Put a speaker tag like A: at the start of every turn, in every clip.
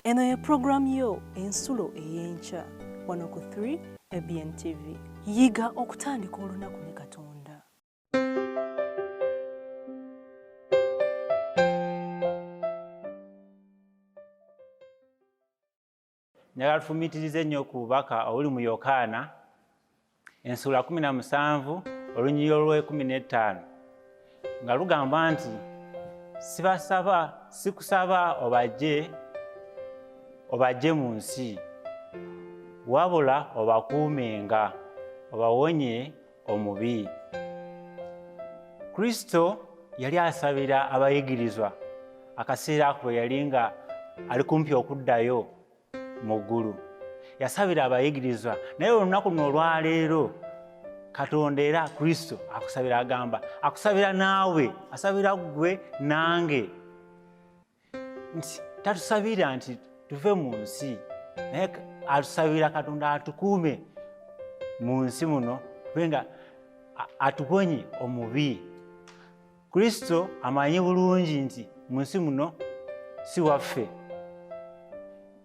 A: Eno ye pulogulaamu yo Ensulo ey'Enkya wano ku 3 ABN TV. Yiga okutandika olunaku ne Katonda.
B: Njagala tufumiitirize nnyo ku bubaka obuli mu Yokaana ensuula 17 olunyiriri olw'ekumi n'ettaano nga lugamba nti sibasaba sikusaba obajje mu nsi wabula obakuumenga obawonye omubi. Kristo yali asabira abayigirizwa akaseera ako bwe yali nga ali kumpi okuddayo mu ggulu. Yasabira abayigirizwa, naye olunaku luno olwaleero Katonda era Kristo akusabira, agamba akusabira naawe, asabira ggwe nange, nti tatusabira nti tuve mu nsi, naye atusabira Katonda atukuume mu nsi muno, kubenga atuwonye omubi. Kristo amanyi bulungi nti mu nsi muno si waffe,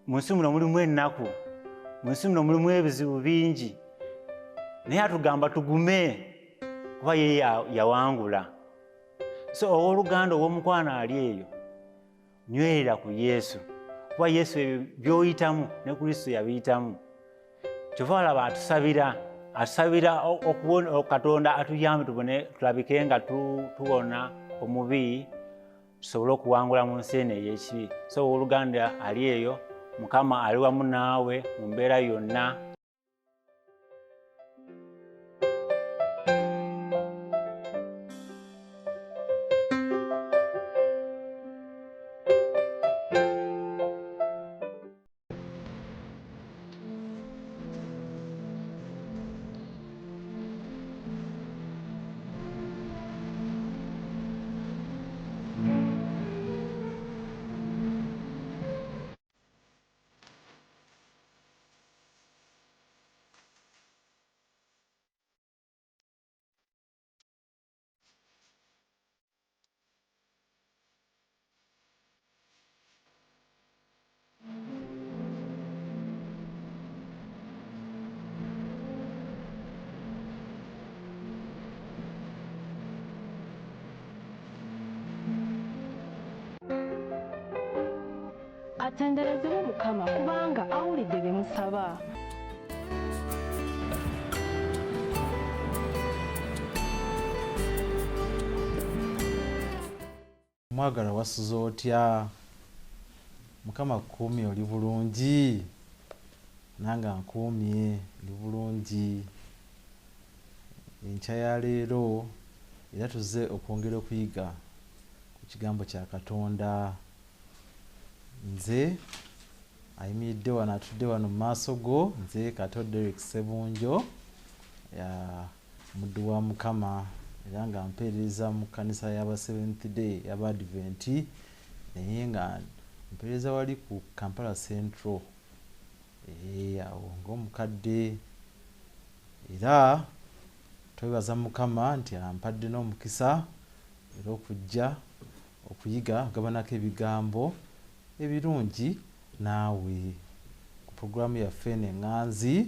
B: mu nsi muno mulimu ennaku, mu nsi muno mulimu ebizibu bingi, naye atugamba tugume kuba ye yawangula. So owooluganda ow'omukwano ali eyo, nywerera ku Yesu, kuba Yesu ebyo by'oyitamu ne Kristo yabiyitamu. Kyova olaba atusabira okubona Katonda atuyambe tubone, tulabike nga tuwona omubi, tusobole okuwangula mu nsi eno ey'ekibi. So owooluganda ali eyo, Mukama ali wamu naawe mu mbeera yonna.
A: Atenderezebwe Mukama kubanga awulidde bye musaba.
C: Mwagala wasuze otya? Mukama akukuumye, oli bulungi? Nange ankuumye, ndi bulungi. Enkya ya leero era tuzze okwongera okuyiga ku kigambo kya Katonda. Nze ayimiridde wano, atudde wano mu maaso go, nze Kato Derrick Ssebunjo, muddu wa Mukama, era nga mpeereza mu kkanisa y'aba Seventh Day y'Abadventi, naye nga mpeereza wali ku Kampala Central, awo ng'omukadde. Era twebaza Mukama nti ampadde n'omukisa era okujja okuyiga okugabanako ebigambo ebirungi naawe ku pulogulaamu yaffe eno eŋŋanzi,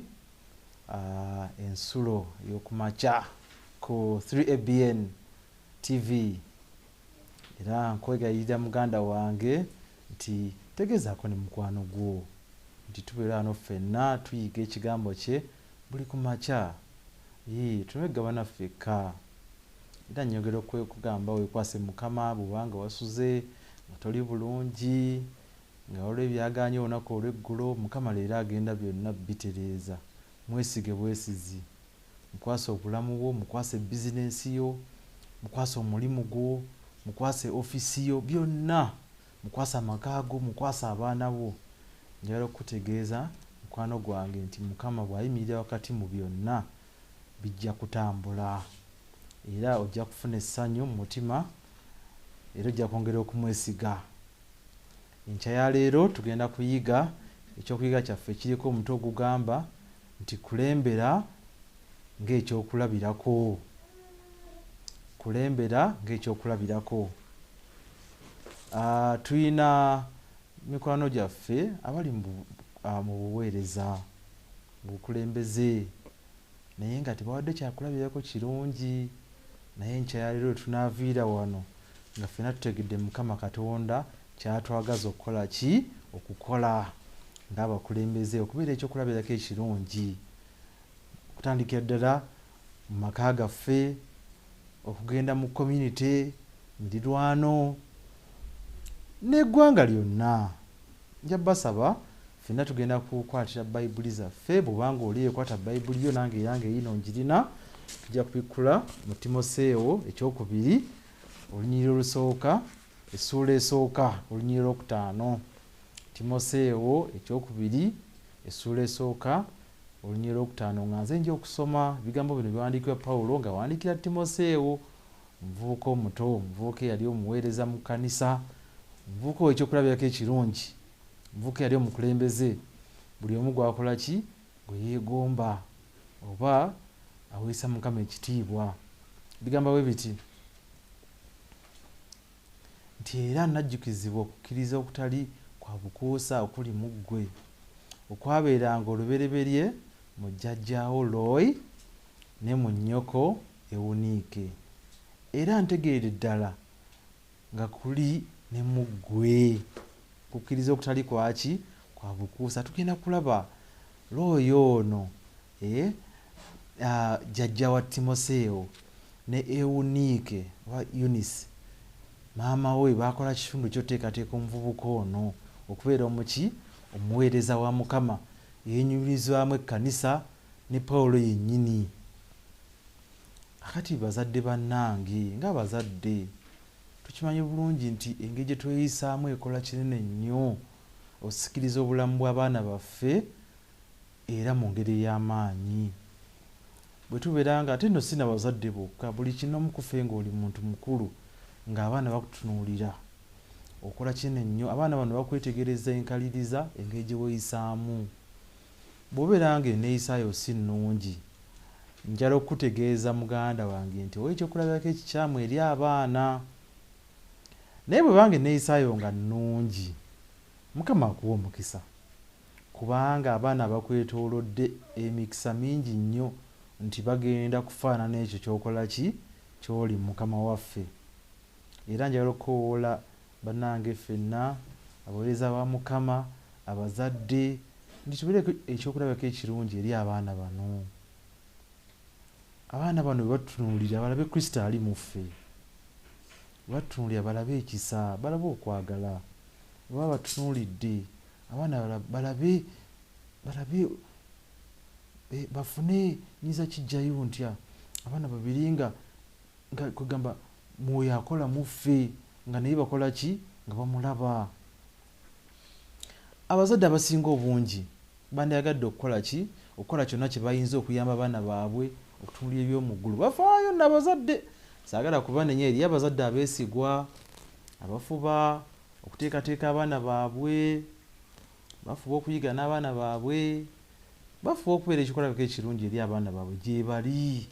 C: Ensulo ey'okumakya ku 3ABN TV. Era nkwegayirira muganda wange nti tegeezaako ne mukwano gwo nti tubeera wano ffenna tuyiga ekigambo kye buli ku makya. Yee, tunywegabana ffekka. Era nnyongera okugamba weekwase Mukama bw'oba nga wasuze nga toli bulungi, nga waliwo ebyagaanye olunaku olw'eggulo, Mukama leero agenda byonna bitereeza. Mwesige bwesizi. Mukwase obulamu bwo, mukwase bizinensi yo, mukwase omulimu gwo, mukwase ofiisi yo, byonna. Mukwase amaka go, mukwase abaana bo. Njagala okukutegeeza mukwano gwange nti Mukama bw'ayimirira wakati mu byonna bijja kutambula. Era ojja kufuna essanyu mu mutima era ojja kwongera okumwesiga. Enkya ya leero tugenda kuyiga ekyokuyiga kyaffe ekiriko omutwe ogugamba nti kulembera ng'ekyokulabirako. Kulembera ng'ekyokulabirako. Tulina mikwano gyaffe abali mu buweereza, mu bukulembeze, naye nga tebawadde kyakulabirako kirungi. Naye enkya ya leero tunaaviira wano nga ffenna tutegedde Mukama Katonda kyatwagaza okukola ki, okukola ng'abakulembeze, okubeera ekyokulabirako ekirungi, okutandikira ddala mu maka gaffe, okugenda mu community, mirirwano n'eggwanga lyonna. Nja basaba ffenna tugenda kukwatira Bayibuli zaffe. Bw'obanga oli ekwata Bayibuli yo, nange eyange yiino ngirina. Tujja kubikkula mu Timoseewo ekyokubiri, olunyiriri olusooka, essuula esooka, olunyiriri olwokutaano. Timoseewo ekyokubiri, essuula esooka, olunyiriri olwokutaano. Nga nze nja okusoma ebigambo bino biwandiikibwa Pawulo ng'awandiikira Timoseewo, omuvubuka omuto, omuvubuka eyali omuweereza mu kkanisa, omuvubuka ow'ekyokulabirako ekirungi, omuvubuka eyali omukulembeze, buli omu gw'akola ki, gwe yeegomba oba aweesa Mukama ekitiibwa. Bigamba bwe biti nti era najjukizibwa okukkiriza okutali kwa bukuusa okuli mu ggwe, okwabeeranga olubereberye mu jjajjaawo Looyi ne mu nnyoko Ewuniike, era ntegeere ddala nga kuli ne mu ggwe. Kukkiriza okutali kwaki, kwa bukuusa. Tugenda kulaba Looyi ono jjajja wa Timoseewo ne Ewuniike oba Eunice maama we baakola kitundu ky'oteekateeka omuvubuka ono okubeera omuki, omuweereza wa Mukama eyenyumirizaamu ekkanisa ne Pawulo yennyini. Akati bazadde bannange, ng'abazadde tukimanyi bulungi nti engeri gye tweyisaamu ekola kinene nnyo okusikiriza obulamu bw'abaana baffe, era mu ngeri ey'amaanyi. Bwe tubeera nga ate nno si na bazadde bokka, buli kinoomu kufe ng'oli muntu mukulu ng'abaana bakutunuulira, okola kinene nnyo. Abaana bano bakwetegereza enkaliriza engeri gye weeyisaamu. Bw'obeera nga enneeyisaayo si nnungi, njala okukutegeeza muganda wange nti owa ekyokulabirako ekikyamu eri abaana. Naye bwe banga enneeyisaayo nga nnungi, Mukama akuwa omukisa, kubanga abaana bakwetoolodde emikisa mingi nnyo nti bagenda kufaanana ekyo ky'okola ki, ky'oli Mukama waffe. Era njagala okukoowoola bannange ffenna abaweereza ba Mukama, abazadde, nti tubeereko ekyokulabirako ekirungi eri abaana bano. Abaana bano bwe batutunuulira balabe Kristo ali mu ffe, bwe batutunuulira balabe ekisa, balabe okwagala. Bwe baba batutunuulidde abaana balabe, balabe bafune nyinza kijjayo ntya. Abaana babiri nga kugamba mwoyo akola mu ffe, nga naye bakola ki, nga bamulaba. Abazadde abasinga obungi bandyagadde okukola ki, okukola kyonna kye bayinza okuyamba abaana baabwe okutunuulira eby'omu ggulu. Bafaayo nno abazadde, saagala kubanenya, eri abazadde abeesigwa abafuba okuteekateeka abaana baabwe, bafuba okuyiga n'abaana baabwe, bafuba okubeera ekyokulabirako ekirungi eri abaana baabwe gye bali.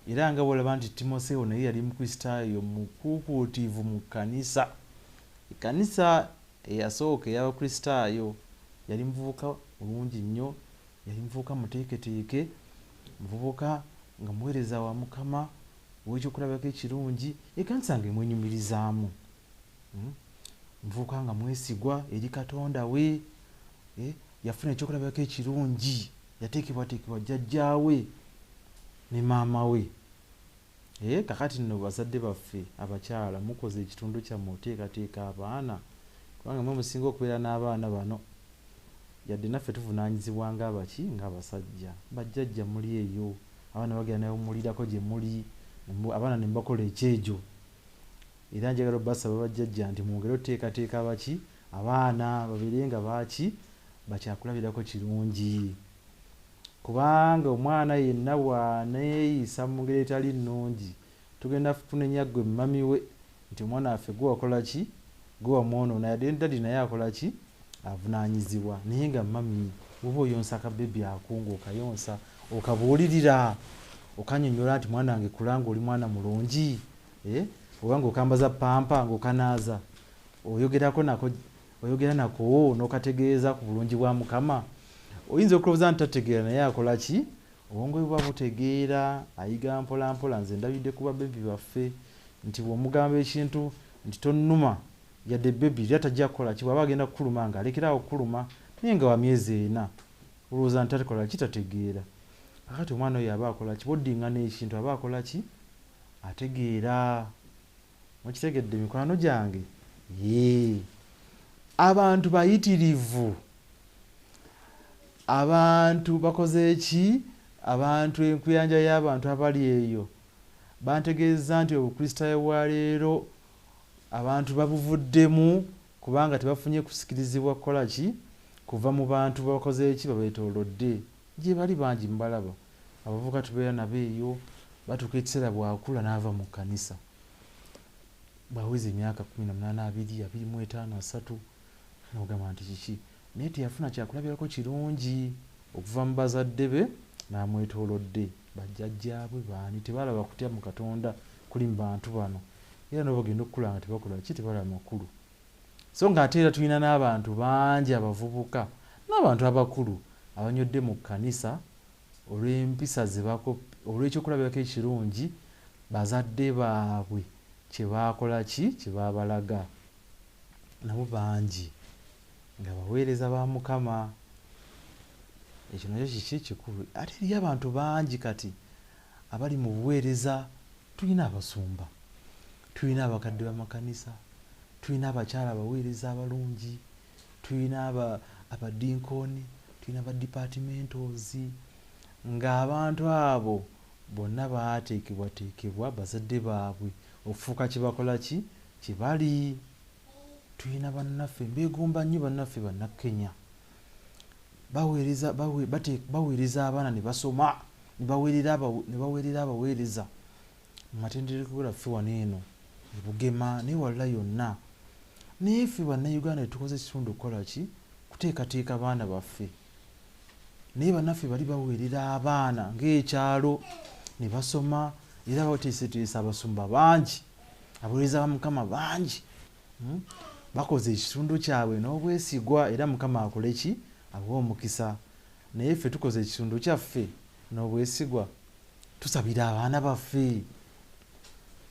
C: Era nga bw'olaba nti Timoseewo naye yali Mukristaayo mukuukuutivu mu kkanisa. Ekkanisa eyasooka ey'Abakristaayo yali muvubuka mulungi nnyo, yali muvubuka muteeketeeke, muvubuka nga muweereza wa Mukama ow'ekyokulabirako ekirungi, ekkanisa ng'emwenyumirizaamu. Muvubuka nga mwesigwa eri Katonda we, yafuna ekyokulabirako ekirungi, yateekebwateekebwa jjajjaawe ne maama we. Kakati nno bazadde baffe abakyala mukoze ekitundu kyammwe oteekateeka abaana, kubanga mmwe musinga okubeera n'abaana bano. Yadde naffe tuvunaanyizibwa ng'abaki, ng'abasajja. Bajjajja muli eyo, abaana bagenda ne bawummulirako gye muli, abaana ne mubakola ekyejo. Era njagala obbasaba bajjajja nti mwongere oteekateeka abaki, abaana babeere nga baaki, bakyakulabirako kirungi. Kubanga omwana yenna bw'aneeyisa mu ngeri etali nnungi, tugenda kunenya ggwe mami we nti omwana waffe gwe wakola ki, gwe wamwonoona. Yadde daddy naye akola ki, avunaanyizibwa. Naye nga mami bw'oba oyonsa akabebi ako ng'okayonsa, okabuulirira, okannyonnyola nti mwana wange kula ng'oli mwana mulungi, oba ng'okambaza pampa ng'okanaaza, oyogerako nako Oyogera nako n'okategeeza ku bulungi bwa Mukama. Oyinza okulowooza nti tategeera, naye akola ki? Obwongo bwe buba butegeera, ayiga mpola mpola. Nze ndabidde ku babebi baffe nti bw'omugamba ekintu nti tonnuma, yadde bebi era tajja kukola ki, bw'aba agenda kukuluma nga alekerawo okukuluma, naye nga wa myezi 4, olowooza nti takola ki, tategeera. Kakati omwana oyo aba akola ki? Bw'oddingana ekintu aba akola ki? Ategeera. Mukitegedde mikwano gyange? Yee. Abantu bayitirivu, abantu bakoze ki? Abantu, enkuyanja y'abantu abali eyo bantegeeza nti obukristaayo bwa leero abantu babuvuddemu kubanga tebafunye kusikirizibwa kukola ki, kuva mu bantu bakoze ki, babeetoolodde. Gye bali bangi, mubalaba abavubuka tubeera nabo eyo, batuuka ekiseera bw'akula n'ava mu kkanisa, bw'aweza emyaka 18, 20, 25, 30, n'ogamba nti kiki, naye teyafuna kyakulabirako kirungi okuva mu bazadde be n'amwetoolodde, bajjajjaabwe baani, tebalaba kutya mu Katonda kuli mu bantu bano, era nabo bagenda okukula nga tebakola ki, tebalaba makulu. So ng'ate era tulina n'abantu bangi abavubuka n'abantu abakulu abanywedde mu kkanisa olw'empisa ze olw'ekyokulabirako ekirungi bazadde baabwe kye baakola ki, kye baabalaga. Nabo bangi nga baweereza ba Mukama. Ekyo nakyo kiki kikulu. Ate eriyo abantu bangi kati abali mu buweereza. Tulina abasumba, tulina abakadde b'amakanisa, tulina abakyala abaweereza abalungi, tulina abadinkoni, tulina abadipaatimentozi, ng'abantu abo bonna baateekebwateekebwa bazadde baabwe okufuuka kye bakola ki, kye bali. Tulina bannaffe, mbeegomba nnyo bannaffe Bannakenya, baweereza abaana ne basoma, ne baweerera abaweereza mu matendekero gaffe wano eno e Bugema n'ewalala yonna. Naye ffe Bannayuganda tetukoze ekitundu okukola ki, kuteekateeka baana baffe. Naye bannaffe bali baweerera abaana ng'ekyalo ne basoma, era bateeseteese abasumba bangi, abaweereza ba Mukama bangi. Bakoze ekitundu kyabwe n'obwesigwa, era Mukama akole ki, abawe omukisa. Naye ffe tukoze ekitundu kyaffe n'obwesigwa, tusabira abaana baffe.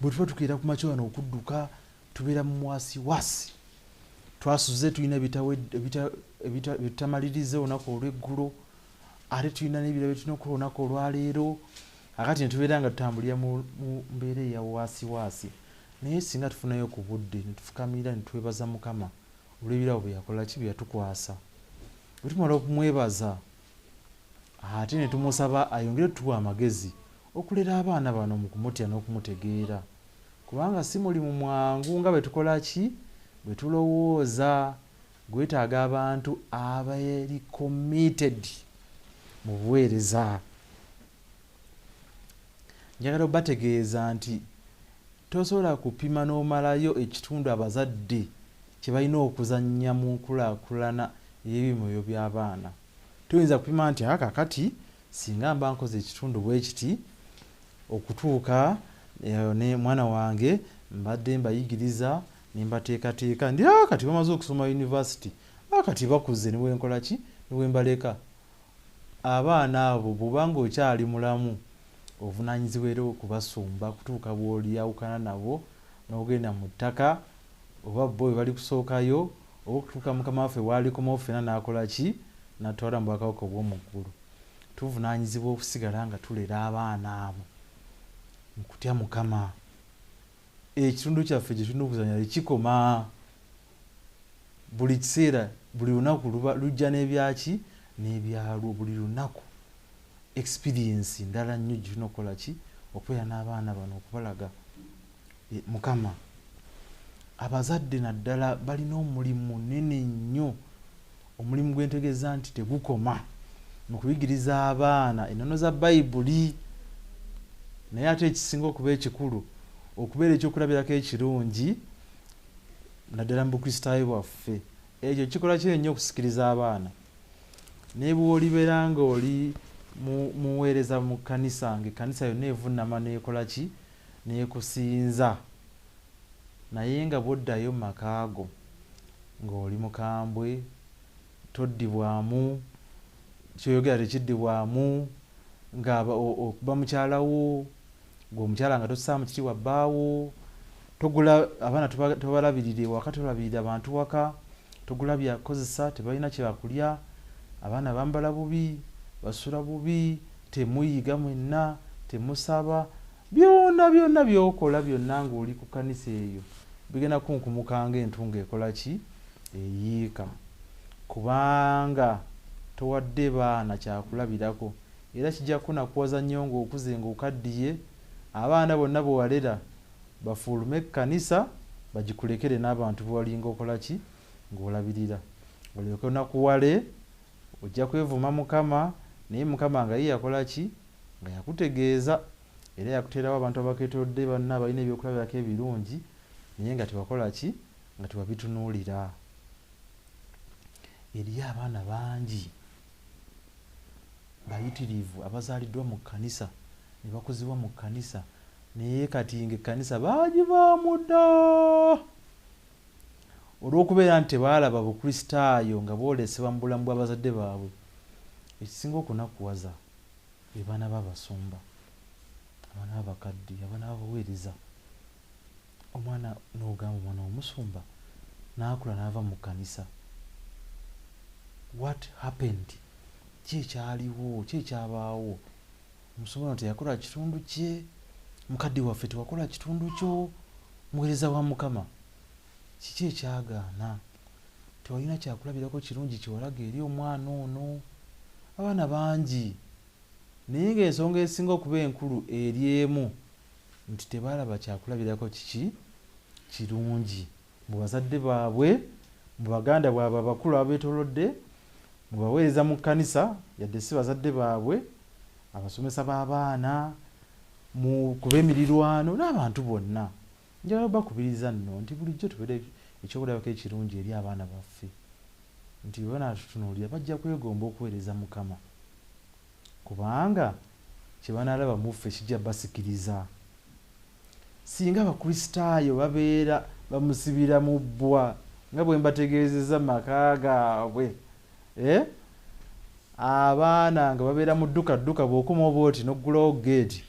C: Bwe tuba tukeera ku makya wano okudduka, tubeera mu wasiwasi, twasuze tulina ebitamaliriza olunaku olw'eggulo, ate tulina n'ebirala bye tulina okukola olunaku olwaleero. Akati ne tubeera nga tutambulira mu mbeera eya wasiwasi. Naye singa tufunayo ku budde ne tufukamira ne twebaza Mukama olw'ebirabo bye yakola ki, bye yatukwasa. Bwe tumala okumwebaza, ate ne tumusaba ayongere otuwa amagezi okulera abaana bano mu kumutya n'okumutegeera, kubanga si mulimu mwangu nga bwe tukola ki, bwe tulowooza. Gwetaaga abantu abali committed mu buweereza. Njagala obategeeza nti tosobola kupima n'omalayo ekitundu abazadde kye balina okuzannya mu nkulaakulana ey'ebimwoyo by'abaana. Toyinza kupima nti kaakati singa mba nkoze ekitundu bwe kiti okutuuka ne mwana wange mbadde mbayigiriza ne mbateekateeka ndi kati bamaze okusoma university, kati bakuze, ne bwe nkola ki, ne bwe mbaleka. Abaana abo bw'obanga okyali mulamu ovunaanyizibwa era okubasumba kutuuka bw'olyawukana nabo n'ogenda mu ttaka, oba bo bwe bali kusookayo, oba okutuuka Mukama waffe bw'alikomawo ffenna n'akola ki, n'atwala mu bwakabaka obw'omu ggulu. Tuvunaanyizibwa okusigala nga tulera abaana abo mu kutya Mukama. Ekitundu kyaffe kye tulina okuzannya tekikoma. Buli kiseera, buli lunaku lujja n'ebyaki, n'ebyalwo. Buli lunaku experience ndala nnyo gye tulina okukola ki, okubeera n'abaana bano, okubalaga Mukama. Abazadde naddala balina omulimu munene nnyo, omulimu gwe ntegeeza nti tegukoma mu kuyigiriza abaana ennono za Bayibuli, naye ate ekisinga okuba ekikulu okubeera ekyokulabirako ekirungi naddala mu Bukristaayo bwaffe. Ekyo kikola kinene nnyo okusikiriza abaana. Naye bw'olibeera ng'oli muweereza mu kkanisa, ng'ekkanisa yonna evunnama n'ekola ki, n'ekusinza, naye nga bw'oddayo mu maka go Ng'oli mukambwe, toddibwamu, kyoyogera tekiddibwamu, nga okuba mukyala wo, gwe omukyala nga tossaamu kitiibwa bbaawo, togula abaana tobalabirira ewaka, tolabirira bantu waka, togula byakukozesa, tebalina kyebakulya, abaana bambala bubi, basula bubi, temuyiga mwenna, temusaba, byonna byonna by'okola byonna ng'oli ku kkanisa eyo bigenda kunkumuka ng'entungo ekola ki? Eyiika. Kubanga towadde baana kyakulabirako, era kijja kukunakuwaza nnyo ng'okuze ng'okaddiye, abaana bonna bwe walera bafuulume ekkanisa bagikulekere n'abantu be walinga okola ki? Ng'olabirira. Olyoke onakuwale, ojja kwevuma Mukama, naye Mukama nga ye yakola ki? Nga yakutegeeza, era yakuteerawo abantu abakwetoolodde banna abalina ebyokulabirako ebirungi, naye nga tewakola ki? Nga tewabitunuulira. Eriyo abaana bangi bayitirivu abazaaliddwa mu kkanisa ne bakuzibwa mu kkanisa, naye kati ng'ekkanisa baagivaamu dda olw'okubeera nti tebaalaba Bukristaayo nga bwolesebwa mu bulamu bw'abazadde baabwe. Ekisinga okunakuwaza be baana b'abasumba, abaana b'abakadde, abaana b'abaweereza. Omwana n'ogamba omwana w'omusumba n'akula n'ava mu kkanisa. What happened? Ki ekyaliwo? Ki ekyabaawo? Omusumba ono teyakola kitundu kye, mukadde waffe tewakola kitundu kyo, muweereza wa Mukama. Kiki ekyagaana? Tewalina kyakulabirako kirungi kyewalaga eri omwana ono. Abaana bangi, naye ng'ensonga esinga okuba enkulu eri emu nti tebalaba kyakulabirako kiki kirungi mu bazadde baabwe, mu baganda bwabwe abakulu abeetoolodde, mu baweereza mu kkanisa yadde si bazadde baabwe, abasomesa b'abaana, mu kuba emirirwano n'abantu bonna. Njagala bakubiriza nno nti bulijjo tubeere ekyokulabirako ekirungi eri abaana baffe, nti bwe banaatutunuulira bajja kwegomba okuweereza Mukama, kubanga kye banaalaba mu ffe kijja basikiriza. Singa Abakristaayo babeera bamusibira mu bbwa nga bwe mbategeezezza mu maka gaabwe, abaana nga babeera mu dduka dduka, bw'okoma oba oti n'oggulawo geeti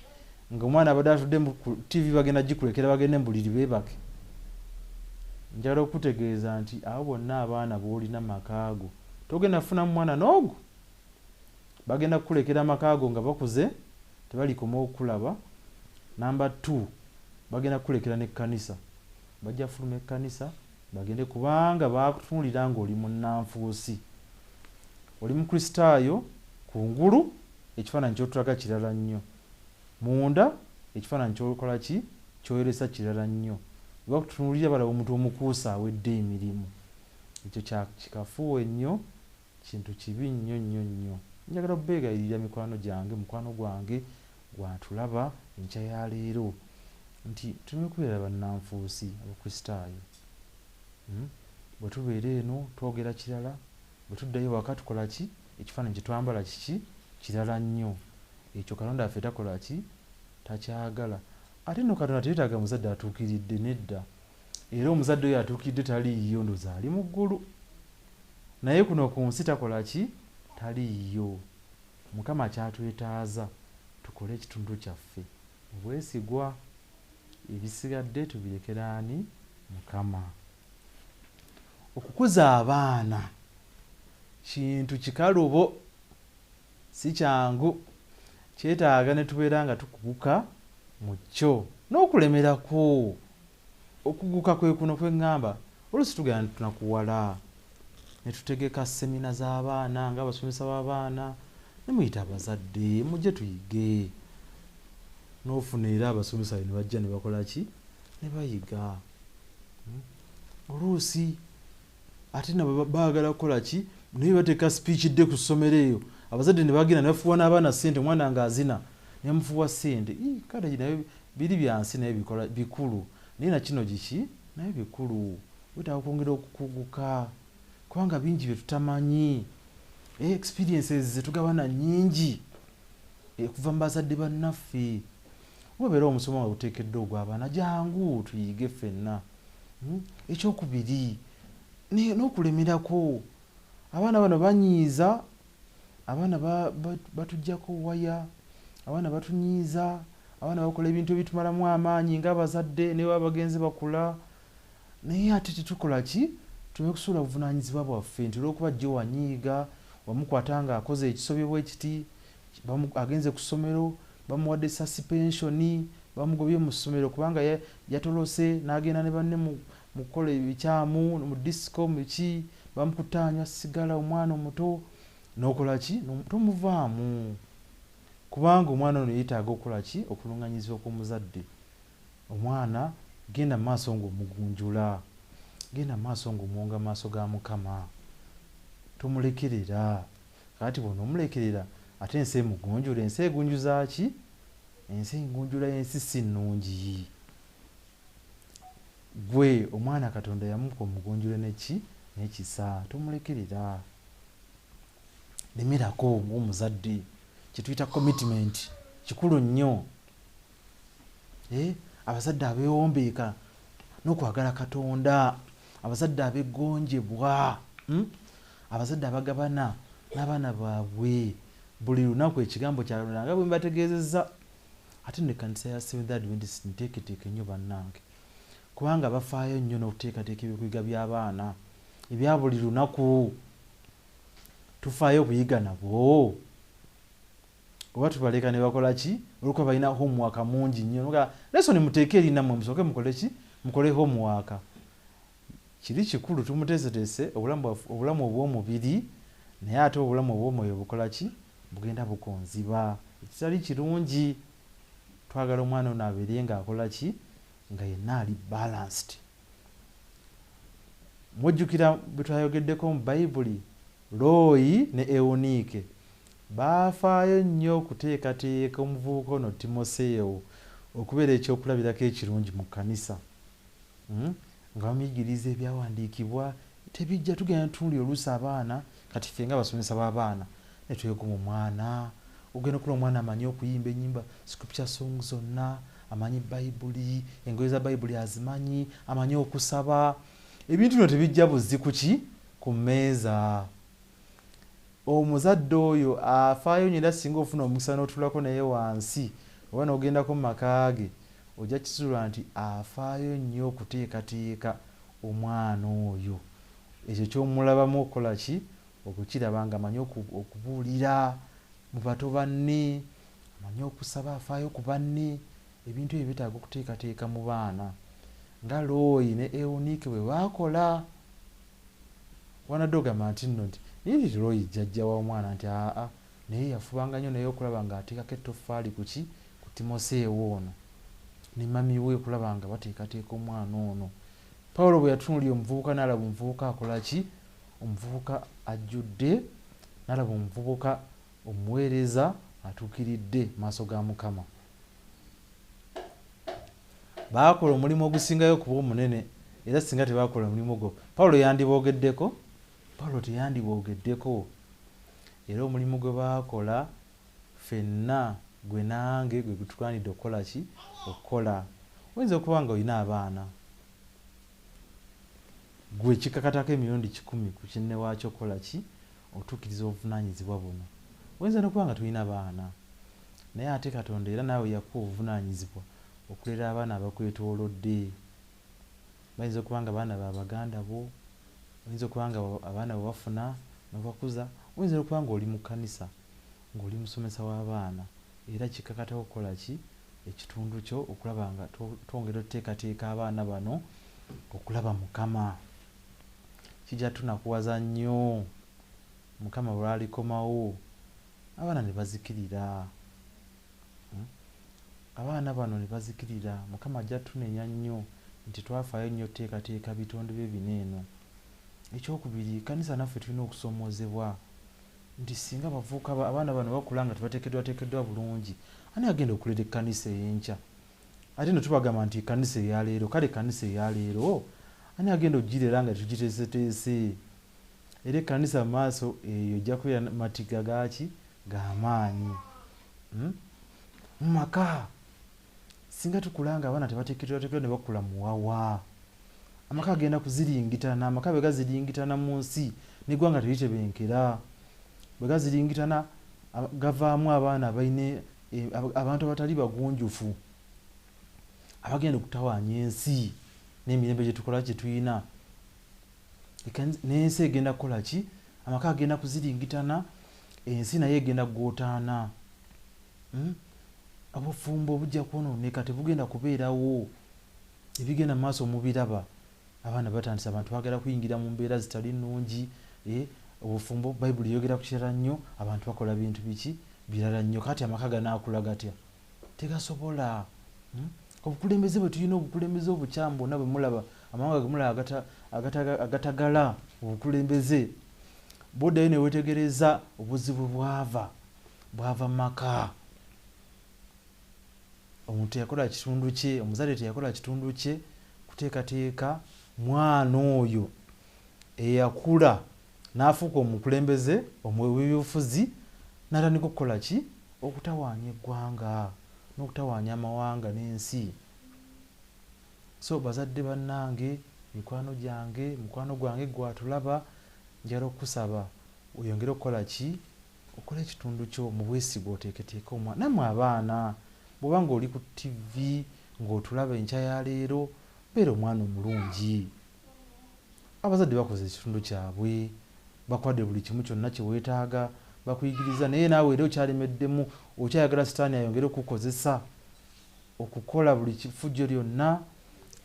C: ng'omwana abadde atudde mu TV bagenda gikulekera bagende mu buliri beebake. Njagala okukutegeeza nti abo bonna abaana b'olina mu maka go togenda kufunamu mwana n'ogu, bagenda kukulekera amaka go nga bakuze tebalikoma okukulaba. Namba 2, bagenda kukulekera n'ekkanisa, bajja fuluma ekkanisa bagende, kubanga baakutunuulira ng'oli munnanfuusi. Oli Mukristaayo kungulu ekifaananyi ky'otulaga kirala nnyo, munda ekifaananyi ky'okola ki? Kyoyolesa kirala nnyo. Bakutunuulira balaba omuntu omukuusa awedde emirimu. Ekyo kikafuuwe nnyo, kintu kibi nnyo nnyo nnyo. Njagala okubeegayirira mikwano gyange, mukwano gwange gwatulaba enkya ya leero, nti tuleme kubeera bannanfuusi Abakristaayo. Bwe tubeera eno twogera kirala, bwe tuddayo waka tukola ki? Ekifaananyi kye twambala kiki? Kirala nnyo. Ekyo Katonda waffe takola ki? Takyagala. Ate nno Katonda teyeetaaga muzadde atuukiridde, nedda. Era omuzadde oyo atuukiridde taliiyo, ndowooza ali mu ggulu. Naye kuno ku nsi takola ki? Taliiyo. Mukama kyatwetaaza tukole ekitundu kyaffe mu bwesigwa, ebisigadde tubirekere ani? Mukama. Okukuza abaana kintu kikalubo, si kyangu, kyetaaga ne tubeera nga tukuguka mu kyo n'okulemerako. Okuguka kwe kuno kwe ŋŋamba, oluusi tugenda ne tunakuwala ne tutegeka semina z'abaana ng'abasomesa b'abaana, ne muyita abazadde mujje tuyige. N'ofuna era abasomesa ne bajja ne bakola ki? Ne bayiga. Oluusi ate nabo baagala kukola ki? Naye bateeka speech dde ku ssomero eyo, abazadde ne bagenda ne bafuuwa n'abaana ssente, omwana ng'azina ne bamufuuwa ssente. Kale naye biri bya nsi, naye bikola bikulu, naye na kino giki? Naye bikulu. Weetaaga okwongera okukuguka, kubanga bingi bye tutamanyi. Experiences ze tugabana nnyingi okuva mu bazadde bannaffe. Oba omusomo nga guteekeddwa ogw'abaana, jangu tuyige ffenna. Ekyokubiri, N'okulemerako abaana bano banyiiza, abaana batuggyako waya, abaana batunyiiza, abaana bakola ebintu ebitumalamu amaanyi ng'abazadde ne baba bagenze bakula. Naye ate tetukola ki? Tuleme kusuula buvunaanyizibwa bwaffe nti olw'okuba jjo wanyiiga, wamukwata ng'akoze ekisobyo bwe kiti, agenze ku ssomero, bamuwadde suspension, bamugobye mu ssomero kubanga yatolose n'agenda ne banne mu kukola ebikyamu, mu disco, mu ki, bamukutte anywa sigala omwana omuto, n'okola ki? Tomuvaamu. Kubanga omwana ono yeetaaga okukola ki? Okulunganyizibwa kw'omuzadde. Omwana genda mu maaso ng'omugunjula, genda mu maaso ng'omuwonga mu maaso ga Mukama, tomulekerera. Kaakati bw'onoomulekerera ate ensi emugunjula, ensi egunjuza ki? Ensi engunjula y'ensi si nnungi. Gwe omwana Katonda yamupa omugunjule neki? N'ekisa, tomulekerera. Lemerako ng'omuzadde, kye tuyita commitment kikulu nnyo. Abazadde abeewombeeka n'okwagala Katonda, abazadde abeggonjebwa, abazadde abagabana n'abaana baabwe buli lunaku ekigambo kya Katonda nga bwe mbategeezezza. Ate nno ekkanisa ya Seventh Adventist nteeketeeke nnyo bannange, kubanga bafaayo nnyo n'okuteekateeka ebyokuyiga by'abaana ebya buli lunaku. Tufaayo okuyiga nabo oba tubaleka ne bakola ki? Olw'okuba balina homework mungi nnyo, noga lesson muteeke eri nammwe musooke mukole ki? Mukole homework. Kiri kikulu tumuteeseteese obulamu obw'omubiri, naye ate obulamu obw'omwoyo bukola ki? Bugenda bukonziba. Ekitali kirungi. Twagala omwana ono abeere ng'akola ki? Nga yenna ali balanced. Mujjukira bwe twayogeddeko mu Bayibuli, Looyi ne Ewuniike baafaayo nnyo okuteekateeka omuvubuka ono Timoseewo okubeera ekyokulabirako ekirungi mu kkanisa. Nga bamuyigiriza ebyawandiikibwa, tebijja tugenda tutunuulira oluusi abaana, kati ffe ng'abasomesa b'abaana ne twegomba omwana, ogenda okulaba omwana amanyi okuyimba ennyimba scripture song zonna, amanyi Bayibuli, engoye za Bayibuli azimanyi, amanyi okusaba. Ebintu bino tebijja buzzi ku ki? Ku mmeeza. Omuzadde oyo afaayo nnyo era singa ofuna omukisa n'otuulako naye wansi oba n'ogendako mu maka ge, ojja kizuula nti afaayo nnyo okuteekateeka omwana oyo. Ekyo ky'omulabamu okukola ki? Okukiraba ng'amanyi okubuulira mu bato banne, amanyi okusaba, afaayo ku banne. Ebintu ebyo byetaaga okuteekateeka mu baana nga Looyi ne Ewuniike bwe baakola. Wanadde ogamba nti nno nti naye Looyi jjajja w'omwana nti aa, naye yafubanga nnyo naye okulaba ng'ateekako ettoffaali ku ki? Ku Timoseewo ono ne mami we okulaba nga bateekateeka omwana ono. Pawulo bwe yatunuulira omuvubuka n'alaba omuvubuka akola ki? Omuvubuka ajjudde, n'alaba omuvubuka omuweereza atuukiridde mu maaso ga Mukama. Baakola omulimu ogusingayo okuba omunene, era singa tebaakola mulimu ogwo Pawulo yandiboogeddeko? Pawulo teyandiboogeddeko. Era omulimu gwe baakola ffenna gwe nange gwe gutugwanidde okukola ki? Okukola. Oyinza okuba nga olina abaana, gwe kikakatako emirundi 100 ku kinne waakyo okukola ki? Otuukiriza obuvunaanyizibwa buno. Oyinza n'okuba nga tolina baana, naye ate Katonda era naawe yakuwa obuvunaanyizibwa okulera abaana abakwetoolodde. Bayinza okuba nga baana ba baganda bo, oyinza okuba nga abaana bwe bafuna n'obakuza, oyinza n'okuba ng'oli mu kkanisa ng'oli musomesa w'abaana, era kikakatako okukola ki? Ekitundu kyo okulaba nga twongera otuteekateeka abaana bano okulaba Mukama. Kijja tunakuwaza nnyo Mukama lw'alikomawo abaana ne bazikirira. Abaana bano ne bazikirira. Mukama ajja tunenya nnyo nti twafaayo nnyo otuteekateeka bitonde bye bino eno. Ekyokubiri, ekkanisa naffe tulina okusoomoozebwa nti singa abavubuka abaana bano bakula nga tebateekeddwateekeddwa bulungi, ani agenda okulera ekkanisa ey'enkya? Ate nno tubagamba nti ekkanisa eyaleero, kale ekkanisa eyaleero ani agenda okugirera nga tugiteeseteese? Era ekkanisa mu maaso eyo ejja kubeera matiga gaaki? G'amaanyi. Mu maka singa tukula nga abaana tebateekeddwateekeddwa ne bakula muwawa, Amaka agenda kuziringitana. Amaka bwe gaziringitana mu nsi, n'eggwanga teritebenkera. Bwe gaziringitana, gavaamu abaana abalina abantu abatali bagunjufu, abagenda okutawaanya ensi n'emirembe gye tukola gye tulina. N'ensi egenda kukola ki? Amaka agenda kuziringitana, ensi naye egenda kugootaana. Obufumbo bujja kwonooneka, tebugenda kubeerawo. Ebigenda mu maaso mubiraba, abaana batandise, abantu baagala kuyingira mu mbeera zitali nnungi. Obufumbo Bayibuli eyogera ku kirala nnyo, abantu bakola bintu biki birala nnyo. Kati amaka ganaakula gatya? Tegasobola. Obukulembeze bwe tulina, obukulembeze obukyamu bwonna bwe mulaba, amawanga ge mulaba agatagala obukulembeze, bw'oddayo ne weetegereza obuzibu bwava mu maka. Omuntu teyakola kitundu kye, omuzadde teyakola kitundu kye kuteekateeka mwana oyo eyakula n'afuuka omukulembeze omw'ebyobufuzi, n'atandika okukola ki? Okutawaanya eggwanga n'okutawaanya amawanga n'ensi. So bazadde bannange, mikwano gyange, mukwano gwange gwatulaba, njagala okukusaba oyongere okukola ki? Okola ekitundu kyo mu bwesigwa, oteeketeeke omwana. Nammwe abaana, bw'oba ng'oli ku TV ng'otulaba enkya ya leero, beera omwana omulungi. Abazadde bakoze ekitundu kyabwe, bakwadde buli kimu kyonna kye weetaaga, bakuyigiriza, naye naawe era okyalemeddemu, okyayagala sitaani ayongere okukukozesa okukola buli kifujjo lyonna,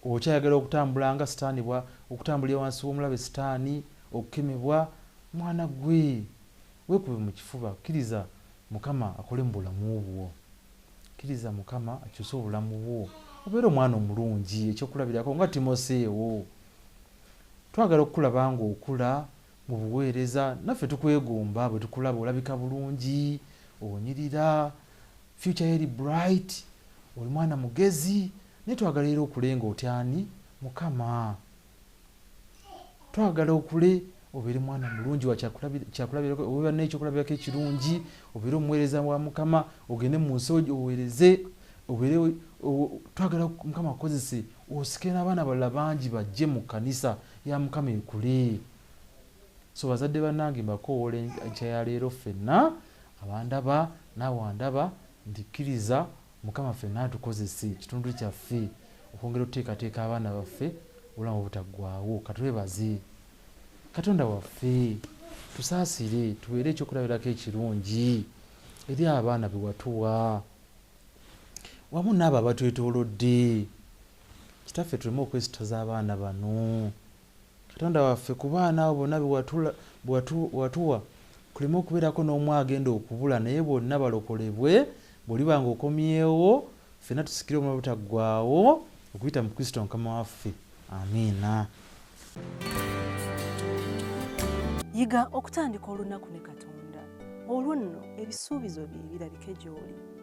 C: okyayagala okutambula nga sitaani, okutambulira wansi w'omulabe sitaani, okukemebwa. Mwana gwe, weekube mu kifuba, kkiriza Mukama akole mu bulamu bwo. Kkiriza Mukama akyuse obulamu bwo, obeere omwana omulungi, ekyokulabirako nga Timoseewo. Twagala okukulaba ng'okula mu buweereza, naffe tukwegomba bwe tukulaba, olabika bulungi, onyirira, future eri bright, oli mwana mugezi, naye twagala era okule ng'otyani Mukama. Twagala okule obeere mwana mulungi wa kyakulabirako, obeere n'ekyokulabirako ekirungi, obeere omuweereza wa Mukama, ogende mu nsi oweereze, obeere twagala Mukama akozese, osike n'abaana abalala bangi bajje mu kkanisa ya Mukama ekule. So bazadde bannange, mbakoowoola enkya ya leero ffenna abandaba naawe andaba, nti kkiriza Mukama ffenna atukozese ekitundu kyaffe okwongera okuteekateeka abaana baffe obulamu obutaggwaawo. Katwebaze Katonda waffe, tusaasire tubeere ekyokulabirako ekirungi eri abaana be watuwa wamu n'abo abatwetoolodde. Kitaffe, tuleme okwesitaza abaana bano. Katonda waffe, ku baana abo bonna be watuwa, kuleme okubeerako n'omu agenda okubula, naye bonna balokolebwe. Bw'oliba ng'okomyewo, ffenna tusikire obulamu obutaggwaawo okuyita mu Kristo Mukama waffe. Amiina.
A: Yiga okutandika olunaku ne Katonda, olwo nno ebisuubizo bye birabike gy'oli.